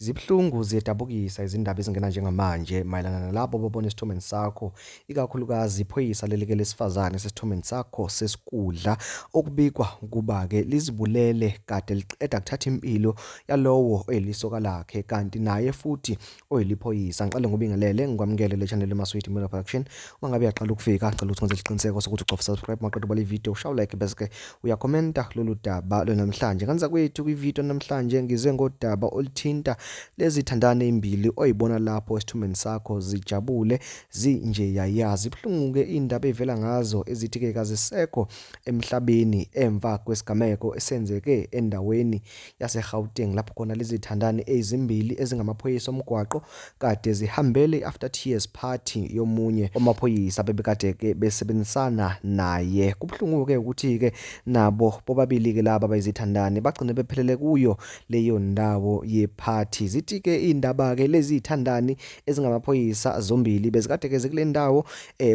Zibuhlungu ziyadabukisa izindaba ezingena njengamanje mayelana nalabo ababona esithombeni sakho, ikakhulukazi iphoyisa leli-ke lesifazane esesithombeni sakho sesikudla okubikwa ukuba-ke lizibulele kade liqeda kuthatha impilo yalowo oyilisoka lakhe kanti naye futhi oyiliphoyisa. Ngiqale ngubingelele ngikwamukele le channel eMaswidi Media Production. Uma ngabe uyaqala ukufika, ngicela ukuthi wenze isiqiniseko sokuthi ucofa subscribe maqeda ubale ivideo, ushaw like bese-ke uyakhomenta kulolu daba lwanamhlanje. Nganza kwethu kwivideo namhlanje ngize ngodaba oluthinta lezi thandane imbili oyibona lapho esithombeni sakho zijabule zinjeyaya. Zibuhlungu-ke iy'ndaba ey'vela ngazo ezithi-ke kazisekho emhlabeni emva kwesigameko esenzeke endaweni yaseGauteng lapho khona lezi thandani ezimbili ezingamaphoyisa omgwaqo kade zihambele i-after tears party yomunye wamaphoyisa bebekade-ke besebenzisana naye. Kubuhlungu-ke ukuthi-ke nabo bobabili-ke laba abayizithandani bagcine bephelele kuyo leyo ndawo yephathi. Zithi-ke iy'ndaba-ke lezi zithandani ezingamaphoyisa zombili bezikade-ke zikule ndawo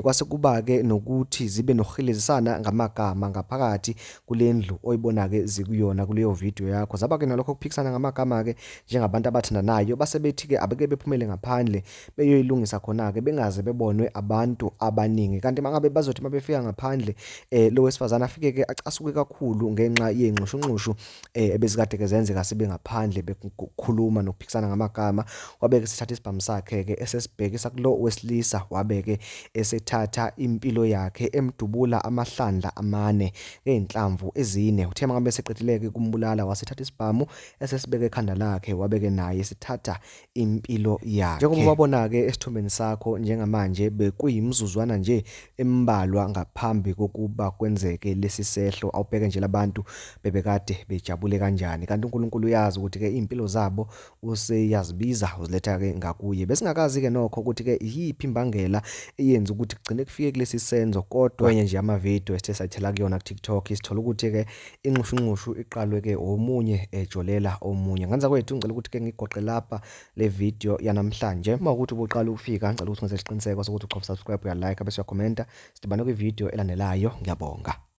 kwase kuba-ke nokuthi zibe nokuhilizisana ngamagama ngaphakathi kule ndlu oyibona-ke zikuyona kuleyo video yakho. Zaba-ke nalokho kuphikisana ngamagama-ke njengabantu abathandanayo, base bethi-ke abeke bephumele ngaphandle beyoyilungisa khona-ke bengaze bebonwe abantu abaningi. Kanti mangabe bazothi uma befika ngaphandle lo wesifazane afike-ke acasuke kakhulu ngenxa yey'nxushunxushu ebezikade-ke zenzeka sebengaphandle bekukhuluma nokuphikisana ngamagama. Wabe-ke esethatha isibhamu sakhe-ke esesibhekisa kulo wesilisa, wabe-ke esethatha impilo yakhe emdubula amahlandla amane ngey'nhlamvu ezine. Uthe mangabe eseqedile-ke ukumbulala wasethatha isibhamu esesibeka ekhanda lakhe wabe-ke naye esithatha impilo yakhe. Njengoba ubabona-ke esithombeni sakho njengamanje bekuyimizuzwana nje embalwa ngaphambi kokuba kwenzeke lesi sehlo. Awubheke nje labantu bebekade bejabule kanjani. Kanti uNkulunkulu uyazi ukuthi-ke iy'mpilo zabo useyazibiza uziletha-ke ngakuye. Besingakazi-ke nokho ukuthi-ke iyiphi imbangela eyenza ukuthi kugcine kufike kulesi senzo kodwa kwenye nje yamavidiyo esithe sayithela kuyona ku-TikTok sithola ukuthi-ke inxushunxushu iqalwe-ke omunye ejolela omunye. Nganza kwethu ngicela ukuthi-ke ngigoqe lapha le video yanamhlanje. Uma ukuthi ubuqala ukufika ngicela ukuthi wenze isiqiniseko sokuthi ucofa subscribe, uyalike bese uyakhomenta. Sidibane kwividiyo elandelayo. Ngiyabonga.